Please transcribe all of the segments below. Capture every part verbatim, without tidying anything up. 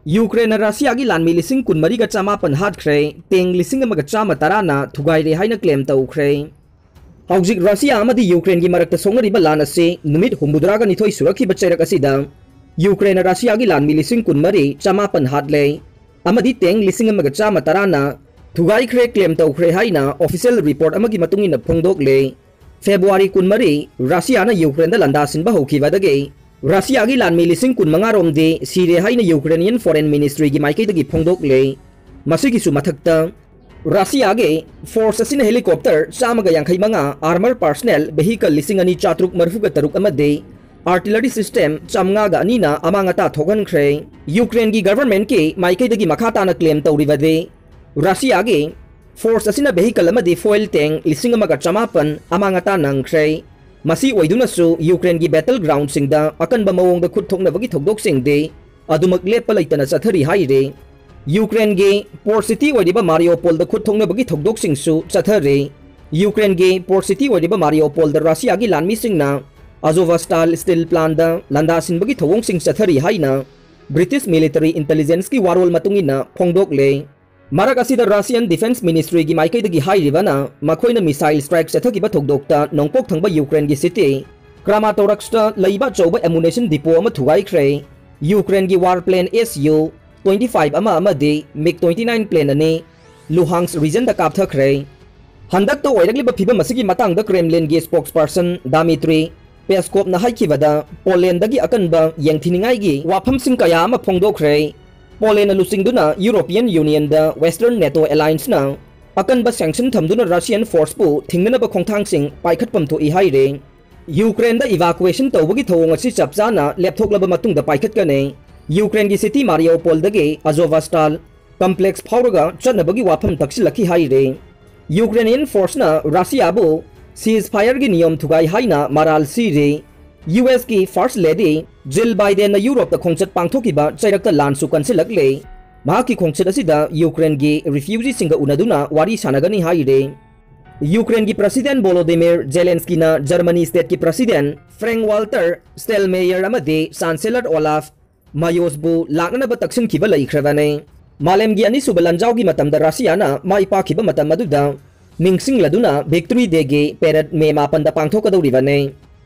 ꯌꯨꯀ꯭ꯔꯦꯟꯅ ꯔꯁꯤꯌꯥꯒꯤ ꯂꯥꯟꯃꯤ ꯂꯤꯁꯤꯡ ꯀꯨꯟꯃꯔꯤꯒ ꯆꯃꯥꯄꯟ ꯍꯥꯠꯈ꯭ꯔꯦ, ꯇꯦꯡ ꯂꯤꯁꯤꯡ ꯑꯃꯒ ꯆꯥꯝꯃ ꯇꯔꯥꯅ ꯊꯨꯒꯥꯏꯔꯦ ꯍꯥꯏꯅ ꯀ꯭ꯂꯦꯝ ꯇꯧꯈ꯭ꯔꯦ꯫ ꯍꯧꯖꯤꯛ ꯔꯁꯤꯌꯥ ꯑꯃꯗꯤ ꯌꯨꯀ꯭ꯔꯦꯟꯒꯤ ꯃꯔꯛꯇ ꯁꯣꯛꯅꯔꯤꯕ ꯂꯥꯟ ꯑꯁꯤ ꯅꯨꯃꯤꯠ ꯍꯨꯝꯐꯨꯇꯔꯥꯒ ꯅꯤꯊꯣꯏ ꯁꯨꯔꯛꯈꯤꯕ ꯆꯩꯔꯛ ꯑꯁꯤꯗ ꯌꯨꯀ꯭ꯔꯦꯟꯅ ꯔꯁꯤꯌꯥꯒꯤ ꯂꯥꯟꯃꯤ ꯂꯤꯁꯤꯡ ꯀꯨꯟꯃꯔꯤ ꯆꯃꯥꯄꯟ ꯍꯥꯠꯂꯦ ꯑꯃꯗꯤ ꯇꯦꯡ ꯂꯤꯁꯤꯡ ꯑꯃꯒ ꯆꯥꯝꯃ ꯇꯔꯥꯅ ꯊꯨꯒꯥꯏꯈ꯭ꯔꯦ ꯀ꯭ꯂꯦꯝ ꯇꯧꯈ꯭ꯔꯦ ꯍꯥꯏꯅ ꯑꯣꯐꯤꯁꯤꯌꯦꯜ ꯔꯤꯄꯣꯔꯠ ꯑꯃꯒꯤ ꯃꯇꯨꯡ ꯏꯟꯅ ꯐꯣꯡꯗꯣꯛꯂꯦ꯫ ꯐꯦꯕ꯭ꯔꯨꯋꯥꯔꯤ ꯀꯨꯟꯃꯔꯤ, ꯔꯁꯤꯌꯥꯅ ꯌꯨꯀ꯭ꯔꯦꯟꯗ ꯂꯥꯟꯗꯥ ꯁꯤꯟꯕ ꯍꯧꯈꯤꯕꯗꯒꯤ ꯔꯁꯤꯌꯥꯒꯤ ꯂꯥꯟꯃꯤ ꯂꯤꯁꯤꯡ ꯀꯨꯟꯃꯉꯥ ꯔꯣꯝꯗꯤ ꯁꯤꯔꯦ ꯍꯥꯏꯅ ꯌꯨꯀ꯭ꯔꯦꯅꯤꯌꯟ ꯐꯣꯔꯦꯟ ꯃꯤꯅꯤꯁꯇ꯭ꯔꯤꯒꯤ ꯃꯥꯏꯀꯩꯗꯒꯤ ꯐꯣꯡꯗꯣꯛꯂꯦ꯫ ꯃꯁꯤꯒꯤꯁꯨ ꯃꯊꯛꯇ, ꯔꯁꯤꯌꯥꯒꯤ ꯐꯣꯔꯁ ꯑꯁꯤꯅ ꯍꯦꯂꯤꯀꯣꯞꯇꯔ ꯆꯥꯝꯃꯒ ꯌꯥꯡꯈꯩ ꯃꯉꯥ, ꯑꯥꯔꯃꯔ ꯄꯥꯔꯁꯅꯦꯜ ꯚꯦꯍꯤꯀꯜ ꯂꯤꯁꯤꯡ ꯑꯅꯤ ꯆꯥꯇ꯭ꯔꯨꯛ ꯃꯔꯤꯐꯨꯒ ꯇꯔꯨꯛ ꯑꯃꯗꯤ ꯑꯥꯔꯇꯤꯂꯔꯤ ꯁꯤꯁꯇꯦꯝ ꯆꯥꯝꯃꯉꯥꯒ ꯑꯅꯤꯅ ꯑꯃꯥꯡ ꯑꯇꯥ ꯊꯣꯛꯍꯟꯈ꯭ꯔꯦ꯫ ꯌꯨꯀ꯭ꯔꯦꯟꯒꯤ ꯒꯚꯔꯟꯃꯦꯟꯠꯀꯤ ꯃꯥꯏꯀꯩꯗꯒꯤ ꯃꯈꯥ ꯇꯥꯅ ꯀ꯭ꯂꯦꯝ ꯇꯧꯔꯤꯕꯗꯤ, ꯔꯁꯤꯌꯥꯒꯤ ꯐꯣꯔꯁ ꯑꯁꯤꯅ ꯚꯦꯍꯤꯀꯜ ꯑꯃꯗꯤ ꯐꯣꯏꯜ ꯇꯦꯡ ꯂꯤꯁꯤꯡ ꯑꯃꯒ ꯆꯃꯥꯄꯟ ꯑꯃꯥꯡ ꯑꯇꯥ ꯅꯪꯈ꯭ꯔꯦ꯫ ꯃꯁꯤ ꯑꯣꯏꯗꯨꯅꯁꯨ ꯌꯨꯀ꯭ꯔꯦꯟꯒꯤ ꯕꯦꯇꯜ ꯒ꯭ꯔꯥꯎꯟꯁꯤꯡꯗ ꯑꯀꯟꯕ ꯃꯑꯣꯡꯗ ꯈꯨꯠ ꯊꯣꯛꯅꯕꯒꯤ ꯊꯧꯗꯣꯛꯁꯤꯡꯗꯤ ꯑꯗꯨꯃꯛ ꯂꯦꯞꯄ ꯂꯩꯇꯅ ꯆꯠꯊꯔꯤ ꯍꯥꯏꯔꯤ꯫ ꯌꯨꯀ꯭ꯔꯦꯟꯒꯤ ꯄꯣꯔꯠ ꯁꯤꯇꯤ ꯑꯣꯏꯔꯤꯕ ꯃꯥꯔꯤꯌꯣꯄꯣꯜꯗ ꯈꯨꯠ ꯊꯣꯛꯅꯕꯒꯤ ꯊꯧꯗꯣꯛꯁꯤꯡꯁꯨ ꯆꯠꯊꯔꯤ꯫ ꯌꯨꯀ꯭ꯔꯦꯟꯒꯤ ꯄꯣꯔꯠ ꯁꯤꯇꯤ ꯑꯣꯏꯔꯤꯕ ꯃꯥꯔꯤꯌꯣꯄꯣꯜꯗ ꯔꯁꯤꯌꯥꯒꯤ ꯂꯥꯟꯃꯤꯁꯤꯡꯅ ꯑꯖꯣꯚꯁꯇꯥꯜ ꯁ꯭ꯇꯤꯜ ꯄ꯭ꯂꯥꯟꯗ ꯂꯥꯟꯗꯥ ꯁꯤꯟꯕꯒꯤ ꯊꯧꯑꯣꯡꯁꯤꯡ ꯆꯠꯊꯔꯤ ꯍꯥꯏꯅ ꯕ꯭ꯔꯤꯇꯤꯁ ꯃꯤꯂꯤꯇꯔꯤ ꯏꯟꯇꯦꯂꯤꯖꯦꯟꯁꯀꯤ ꯋꯥꯔꯣꯜ ꯃꯇꯨꯡ ꯏꯟꯅ ꯐꯣꯡꯗꯣꯛꯂꯦ꯫ ꯃꯔꯛ ꯑꯁꯤꯗ ꯔꯁꯤꯌꯟ ꯗꯤꯐꯦꯟꯁ ꯃꯤꯅꯤꯁꯇ꯭ꯔꯤꯒꯤ ꯃꯥꯏꯀꯩꯗꯒꯤ ꯍꯥꯏꯔꯤꯕꯅ, ꯃꯈꯣꯏꯅ ꯃꯤꯁꯥꯏꯜ ꯁ꯭ꯇ꯭ꯔꯥꯏꯛ ꯆꯠꯊꯈꯤꯕ ꯊꯧꯗꯣꯛꯇ ꯅꯣꯡꯄꯣꯛ ꯊꯪꯕ ꯌꯨꯀ꯭ꯔꯦꯟꯒꯤ ꯁꯤꯇꯤ ꯀ꯭ꯔꯥꯃꯥꯇꯣꯔꯛꯁꯇ ꯂꯩꯕ ꯑꯆꯧꯕ ꯑꯦꯃꯨꯅꯦꯁꯟ ꯗꯤꯄꯣ ꯑꯃ ꯊꯨꯒꯥꯏꯈ꯭ꯔꯦ꯫ ꯌꯨꯀ꯭ꯔꯦꯟꯒꯤ war plane S U twenty five ꯑꯃ ꯑꯃꯗꯤ ꯃꯤꯒ ꯇ꯭ꯋꯦꯟꯇꯤ ꯅꯥꯏꯟ ꯄ꯭ꯂꯦꯟ ꯑꯅꯤ ꯂꯨꯍꯥꯟꯁ ꯔꯤꯖꯟꯗ ꯀꯥꯞꯊꯈ꯭ꯔꯦ꯫ ꯍꯟꯗꯛꯇ ꯑꯣꯏꯔꯛꯂꯤꯕ ꯐꯤꯚꯝ ꯑꯁꯤꯒꯤ ꯃꯇꯥꯡꯗ ꯀ꯭ꯔꯦꯝꯂꯤꯟꯒꯤ ꯁ꯭ꯄꯣꯛꯁꯄꯔꯁꯟ ꯗꯥꯃꯤꯇ꯭ꯔꯤ ꯄꯦꯁꯀꯣꯞꯅ ꯍꯥꯏꯈꯤꯕꯗ, ꯄꯣꯂꯦꯟꯗꯒꯤ ꯑꯀꯟꯕ ꯌꯦꯡꯊꯤꯅꯤꯡꯉꯥꯏꯒꯤ ꯋꯥꯐꯝꯁꯤꯡ ꯀꯌꯥ ꯑꯃ ꯐꯣꯡꯗꯣꯛꯈ꯭ꯔꯦ꯫ ꯄꯣꯂꯦꯟꯅ ꯂꯨꯆꯤꯡꯗꯨꯅ ꯌꯨꯔꯣꯄꯤꯌꯟ ꯌꯨꯅꯤꯌꯟꯗ ꯋꯦꯁꯇꯔꯟ ꯅꯦꯇꯣ ꯑꯦꯂꯥꯌꯟꯁꯅ ꯑꯀꯟꯕ ꯁꯦꯡꯁꯟ ꯊꯝꯗꯨꯅ ꯔꯁꯤꯌꯟ ꯐꯣꯔꯁꯄꯨ ꯊꯤꯡꯅꯅꯕ ꯈꯣꯡꯊꯥꯡꯁꯤꯡ ꯄꯥꯏꯈꯠꯐꯝ ꯊꯣꯛꯏ ꯍꯥꯏꯔꯦ꯫ ꯌꯨꯀ꯭ꯔꯦꯟꯗ ꯏꯚꯥꯀꯨꯋꯦꯁꯟ ꯇꯧꯕꯒꯤ ꯊꯧꯑꯣꯡ ꯑꯁꯤ ꯆꯞ ꯆꯥꯅ ꯂꯦꯞꯊꯣꯛꯂꯕ ꯃꯇꯨꯡꯗ ꯄꯥꯏꯈꯠꯀꯅꯤ꯫ ꯌꯨꯀ꯭ꯔꯦꯟꯒꯤ ꯁꯤꯇꯤ ꯃꯥꯔꯤꯌꯣꯄꯣꯜꯗꯒꯤ ꯑꯖꯣꯚꯥꯁꯇꯥꯜ ꯀꯝꯄ꯭ꯂꯦꯛꯁ ꯐꯥꯎꯔꯒ ꯆꯠꯅꯕꯒꯤ ꯋꯥꯐꯝ ꯇꯛꯁꯤꯜꯂꯛꯈꯤ ꯍꯥꯏꯔꯦ꯫ ꯌꯨꯀ꯭ꯔꯦꯅꯤꯌꯟ ꯐꯣꯔꯁꯅ ꯔꯁꯤꯌꯥꯕꯨ ꯁꯤꯖ ꯐꯥꯌꯔꯒꯤ ꯅꯤꯌꯣꯝ ꯊꯨꯒꯥꯏ ꯍꯥꯏꯅ ꯃꯔꯥꯜ ꯁꯤꯔꯦ꯫ ꯌꯨ ꯑꯦꯁꯀꯤ ꯐꯥꯔꯁ ꯂꯦꯗꯤ ꯖꯤꯜ ꯕꯥꯏꯗꯦꯟꯅ ꯌꯨꯔꯣꯞꯇ ꯈꯣꯡꯆꯠ ꯄꯥꯡꯊꯣꯛꯈꯤꯕ ꯆꯩꯔꯛꯇ ꯂꯥꯟꯁꯨ ꯀꯟꯁꯤꯜꯂꯛꯂꯦ꯫ ꯃꯍꯥꯛꯀꯤ ꯈꯣꯡꯆꯠ ꯑꯁꯤꯗ ꯌꯨꯀ꯭ꯔꯦꯟꯒꯤ ꯔꯤꯐ꯭ꯌꯨꯖꯤꯁꯤꯡꯒ ꯎꯅꯗꯨꯅ ꯋꯥꯔꯤ ꯁꯥꯟꯅꯒꯅꯤ ꯍꯥꯏꯔꯦ꯫ ꯌꯨꯀ꯭ꯔꯦꯟꯒꯤ ꯄ꯭ꯔꯁꯤꯗꯦꯟ ꯚꯣꯂꯣꯗꯤꯃꯤꯔ ꯖꯦꯂꯦꯟꯁꯀꯤꯅ ꯖꯔꯃꯅꯤ ꯁ꯭ꯇꯦꯠꯀꯤ ꯄ꯭ꯔꯁꯤꯗꯦꯟ ꯐ꯭ꯔꯦꯡꯛ ꯋꯥꯜꯇꯔ ꯁ꯭ꯇꯦꯜꯃꯦꯌꯔ ꯑꯃꯗꯤ ꯆꯥꯟꯁꯦꯂꯔ ꯑꯣꯂꯥꯐ ꯃꯌꯣꯁꯕꯨ ꯂꯥꯛꯅꯅꯕ ꯇꯛꯁꯤꯟꯈꯤꯕ ꯂꯩꯈ꯭ꯔꯕꯅꯤ꯫ ꯃꯥꯂꯦꯝꯒꯤ ꯑꯅꯤꯁꯨꯕ ꯂꯥꯟꯖꯥꯎꯒꯤ ꯃꯇꯝꯗ ꯔꯁꯤꯌꯥꯅ ꯃꯥꯏ ꯄꯥꯛꯈꯤꯕ ꯃꯇꯝ ꯑꯗꯨꯗ ꯅꯤꯡꯁꯤꯡꯂꯗꯨꯅ Victory Day ꯒꯤ parade ꯃꯦ ꯃꯥꯄꯟꯗ ꯄꯥꯡꯊꯣꯛꯀꯗꯧꯔꯤꯕꯅꯤ꯫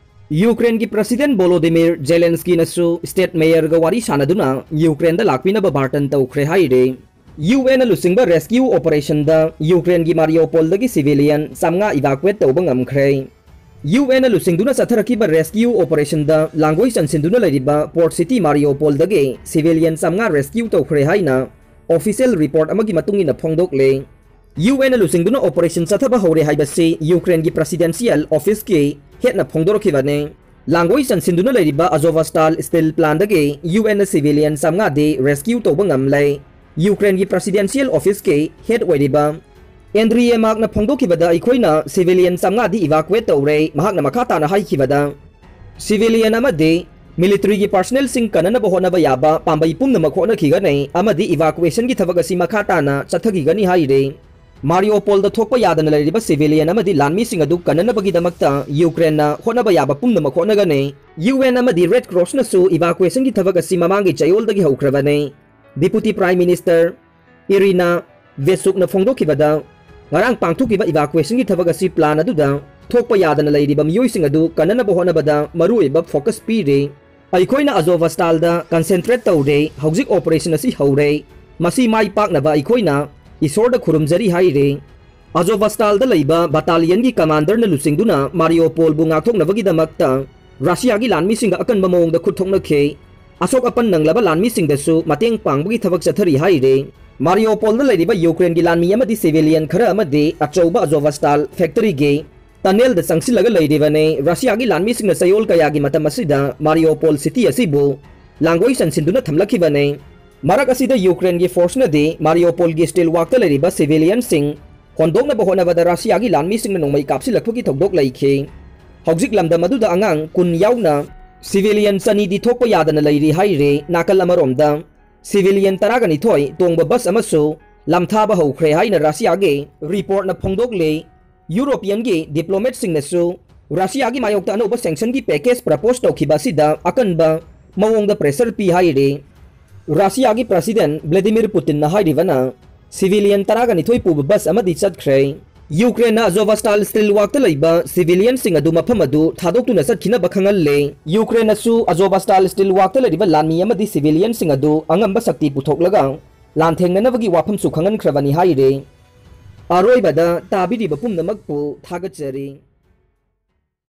ꯌꯨꯀ꯭ꯔꯦꯟꯒꯤ President Volodymyr Zelenskyꯅꯁꯨ state mayorꯒ ꯋꯥꯔꯤ ꯁꯥꯟꯅꯗꯨꯅ ꯌꯨꯀ꯭ꯔꯦꯟꯗ ꯂꯥꯛꯄꯤꯅꯕ ꯕꯥꯔꯇꯟ ꯇꯧꯈ꯭ꯔꯦ ꯍꯥꯏꯔꯤ꯫ UN ꯅ ꯂꯨꯆꯤꯡꯕ rescue operationꯗ ꯌꯨꯀ꯭ꯔꯦꯟꯒꯤ ꯃꯥꯔꯤꯌꯣꯄꯣꯜꯗꯒꯤ civilian ꯆꯥꯝꯃꯉꯥ evacuate ꯇꯧꯕ ꯉꯝꯈ꯭ꯔꯦ꯫ UN ꯅ ꯂꯨꯆꯤꯡꯗꯨꯅ ꯆꯠꯊꯔꯛꯈꯤꯕ rescue operationꯗ ꯂꯥꯡꯒꯣꯏ ꯆꯟꯁꯤꯟꯗꯨꯅ ꯂꯩꯔꯤꯕ port city ꯃꯥꯔꯤꯌꯣꯄꯣꯜꯗꯒꯤ civilian ꯆꯥꯝꯃꯉꯥ rescue ꯇꯧꯈ꯭ꯔꯦ ꯍꯥꯏꯅ official report ꯑꯃꯒꯤ ꯃꯇꯨꯡ ꯏꯟꯅ ꯐꯣꯡꯗꯣꯛꯂꯦ꯫ UN ꯅ ꯂꯨꯆꯤꯡꯗꯨꯅ operation ꯆꯠꯊꯕ ꯍꯧꯔꯦ ꯍꯥꯏꯕꯁꯤ ꯌꯨꯀ꯭ꯔꯦꯟꯒꯤ Presidential Officeꯀꯤ headꯅ ꯐꯣꯡꯗꯣꯔꯛꯈꯤꯕꯅꯤ꯫ ꯂꯥꯡꯒꯣꯏ ꯆꯟꯁꯤꯟꯗꯨꯅ ꯂꯩꯔꯤꯕ Azovstal steel plantꯗꯒꯤ UN ꯅ civilian ꯆꯥꯝꯃꯉꯥꯗꯤ rescue ꯇꯧꯕ ꯉꯝꯂꯦ꯫ ꯌꯨꯀ꯭ꯔꯦꯟꯒꯤ Presidential Officeꯀꯤ head ꯑꯣꯏꯔꯤꯕ Andriy Yermakꯅ ꯐꯣꯡꯗꯣꯛꯈꯤꯕꯗ, "ꯑꯩꯈꯣꯏꯅ civilian ꯆꯥꯝꯃꯉꯥꯗꯤ evacuate ꯇꯧꯔꯦ", ꯃꯍꯥꯛꯅ ꯃꯈꯥ ꯇꯥꯅ ꯍꯥꯏꯈꯤꯕꯗ, "Civilian ꯑꯃꯗꯤ militaryꯒꯤ personnelꯁꯤꯡ ꯀꯟꯅꯅꯕ ꯍꯣꯠꯅꯕ ꯌꯥꯕ ꯄꯥꯝꯕꯩ ꯄꯨꯝꯅꯃꯛ ꯍꯣꯠꯅꯈꯤꯒꯅꯤ ꯑꯃꯗꯤ evacuationꯒꯤ ꯊꯕꯛ ꯑꯁꯤ ꯃꯈꯥ ꯇꯥꯅ ꯆꯠꯊꯈꯤꯒꯅꯤ" ꯍꯥꯏꯔꯤ꯫ ꯃꯥꯔꯤꯌꯣꯄꯣꯜꯗ ꯊꯣꯛꯄ ꯌꯥꯗꯅ ꯂꯩꯔꯤꯕ civilian ꯑꯃꯗꯤ ꯂꯥꯟꯃꯤꯁꯤꯡ ꯑꯗꯨ ꯀꯟꯅꯅꯕꯒꯤꯗꯃꯛꯇ ꯌꯨꯀ꯭ꯔꯦꯟꯅ ꯍꯣꯠꯅꯕ ꯌꯥꯕ ꯄꯨꯝꯅꯃꯛ ꯍꯣꯠꯅꯒꯅꯤ꯫ UN ꯑꯃꯗꯤ Red Crossꯅꯁꯨ evacuationꯒꯤ ꯊꯕꯛ ꯑꯁꯤ ꯃꯃꯥꯡꯒꯤ ꯆꯌꯣꯜꯗꯒꯤ ꯍꯧꯈ꯭ꯔꯕꯅꯤ꯫ Deputy Prime Minister Iryna Vereshchukꯅ ꯐꯣꯡꯗꯣꯛꯈꯤꯕꯗ, ꯉꯔꯥꯡ ꯄꯥꯡꯊꯣꯛꯈꯤꯕ evacuationꯒꯤ ꯊꯕꯛ ꯑꯁꯤ plan ꯑꯗꯨꯗ ꯊꯣꯛꯄ ꯌꯥꯗꯅ ꯂꯩꯔꯤꯕ ꯃꯤꯑꯣꯏꯁꯤꯡ ꯑꯗꯨ ꯀꯟꯅꯅꯕ ꯍꯣꯠꯅꯕꯗ ꯃꯔꯨꯑꯣꯏꯕ focus ꯄꯤꯔꯤ꯫ "ꯑꯩꯈꯣꯏꯅ Azovstalꯗ concentrate ꯇꯧꯔꯦ, ꯍꯧꯖꯤꯛ operation ꯑꯁꯤ ꯍꯧꯔꯦ꯫ ꯃꯁꯤ ꯃꯥꯏ ꯄꯥꯛꯅꯕ ꯑꯩꯈꯣꯏꯅ ꯏꯁꯣꯔꯗ ꯈꯨꯔꯨꯝꯖꯔꯤ" ꯍꯥꯏꯔꯤ꯫ Azovstalꯗ ꯂꯩꯕ battalionꯒꯤ commanderꯅ ꯂꯨꯆꯤꯡꯗꯨꯅ ꯃꯥꯔꯤꯌꯣꯄꯣꯜꯕꯨ ꯉꯥꯛꯊꯣꯛꯅꯕꯒꯤꯗꯃꯛꯇ ꯔꯁꯤꯌꯥꯒꯤ ꯂꯥꯟꯃꯤꯁꯤꯡꯒ ꯑꯀꯟꯕ ꯃꯑꯣꯡꯗ ꯈꯨꯠ ꯊꯣꯛꯅꯈꯤ꯫ ꯑꯁꯣꯛ ꯑꯄꯟ ꯅꯪꯂꯕ ꯂꯥꯟꯃꯤꯁꯤꯡꯗꯁꯨ ꯃꯇꯦꯡ ꯄꯥꯡꯕꯒꯤ ꯊꯕꯛ ꯆꯠꯊꯔꯤ ꯍꯥꯏꯔꯤ꯫ ꯃꯥꯔꯤꯌꯣꯄꯣꯜꯗ ꯂꯩꯔꯤꯕ ꯌꯨꯀ꯭ꯔꯦꯟꯒꯤ ꯂꯥꯟꯃꯤ ꯑꯃꯗꯤ civilian ꯈꯔ ꯑꯃꯗꯤ ꯑꯆꯧꯕ Azovstal factoryꯒꯤ tunnelꯗ ꯆꯪꯁꯤꯜꯂꯒ ꯂꯩꯔꯤꯕꯅꯤ꯫ ꯔꯁꯤꯌꯥꯒꯤ ꯂꯥꯟꯃꯤꯁꯤꯡꯅ ꯆꯌꯣꯜ ꯀꯌꯥꯒꯤ ꯃꯇꯝ ꯑꯁꯤꯗ ꯃꯥꯔꯤꯌꯣꯄꯣꯜ city ꯑꯁꯤꯕꯨ ꯂꯥꯡꯒꯣꯏ ꯆꯟꯁꯤꯟꯗꯨꯅ ꯊꯝꯂꯛꯈꯤꯕꯅꯤ꯫ ꯃꯔꯛ ꯑꯁꯤꯗ ꯌꯨꯀ꯭ꯔꯦꯟꯒꯤ forceꯅꯗꯤ ꯃꯥꯔꯤꯌꯣꯄꯣꯜꯒꯤ steel workꯇ ꯂꯩꯔꯤꯕ civilianꯁꯤꯡ ꯍꯣꯟꯗꯣꯛꯅꯕ ꯍꯣꯠꯅꯕꯗ ꯔꯁꯤꯌꯥꯒꯤ ꯂꯥꯟꯃꯤꯁꯤꯡꯅ ꯅꯣꯡꯃꯩ ꯀꯥꯞꯁꯤꯜꯂꯛꯄꯒꯤ ꯊꯧꯗꯣꯛ ꯂꯩꯈꯤ꯫ ꯍꯧꯖꯤꯛ ꯂꯝꯗꯝ ꯑꯗꯨꯗ ꯑꯉꯥꯡ ꯀꯨꯟ ꯌꯥꯎꯅ civilian ꯆꯅꯤꯗꯤ ꯊꯣꯛꯄ ꯌꯥꯗꯅ ꯂꯩꯔꯤ ꯍꯥꯏꯔꯤ꯫ ꯅꯥꯀꯜ ꯑꯃꯔꯣꯝꯗ civilian ꯇꯔꯥꯒ ꯅꯤꯊꯣꯏ ꯇꯣꯡꯕ bus ꯑꯃꯁꯨ ꯂꯝꯊꯥꯕ ꯍꯧꯈ꯭ꯔꯦ ꯍꯥꯏꯅ ꯔꯁꯤꯌꯥꯒꯤ reportꯅ ꯐꯣꯡꯗꯣꯛꯂꯤ꯫ Europeanꯒꯤ diplomatꯁꯤꯡꯅꯁꯨ ꯔꯁꯤꯌꯥꯒꯤ ꯃꯥꯌꯣꯛꯇ ꯑꯅꯧꯕ sanctionꯒꯤ package propose ꯇꯧꯈꯤꯕ ꯑꯁꯤꯗ ꯑꯀꯟꯕ ꯃꯑꯣꯡꯗ pressure ꯄꯤ ꯍꯥꯏꯔꯤ꯫ ꯔꯁꯤꯌꯥꯒꯤ President Vladimir Putinꯅ ꯍꯥꯏꯔꯤꯕꯅ civilian ꯇꯔꯥꯒ ꯅꯤꯊꯣꯏ ꯄꯨꯕ bus ꯑꯃꯗꯤ ꯆꯠꯈ꯭ꯔꯦ꯫ ꯌꯨꯀ꯭ꯔꯦꯟꯅ Azovstal steel workꯇ ꯂꯩꯕ civilianꯁꯤꯡ ꯑꯗꯨ ꯃꯐꯝ ꯑꯗꯨ ꯊꯥꯗꯣꯛꯇꯨꯅ ꯆꯠꯈꯤꯅꯕ ꯈꯪꯍꯜꯂꯦ꯫ ꯌꯨꯀ꯭ꯔꯦꯟꯅꯁꯨ Azovstal steel workꯇ ꯂꯩꯔꯤꯕ ꯂꯥꯟꯃꯤ ꯑꯃꯗꯤ civilianꯁꯤꯡ ꯑꯗꯨ ꯑꯉꯝꯕ ꯁꯛꯇꯤ ꯄꯨꯊꯣꯛꯂꯒ ꯂꯥꯟꯊꯦꯡꯅꯅꯕꯒꯤ ꯋꯥꯐꯝꯁꯨ ꯈꯪꯍꯟꯈ꯭ꯔꯕꯅꯤ ꯍꯥꯏꯔꯤ꯫ ꯑꯔꯣꯏꯕꯗ ꯇꯥꯕꯤꯔꯤꯕ ꯄꯨꯝꯅꯃꯛꯄꯨ ꯊꯥꯒꯠꯆꯔꯤ꯫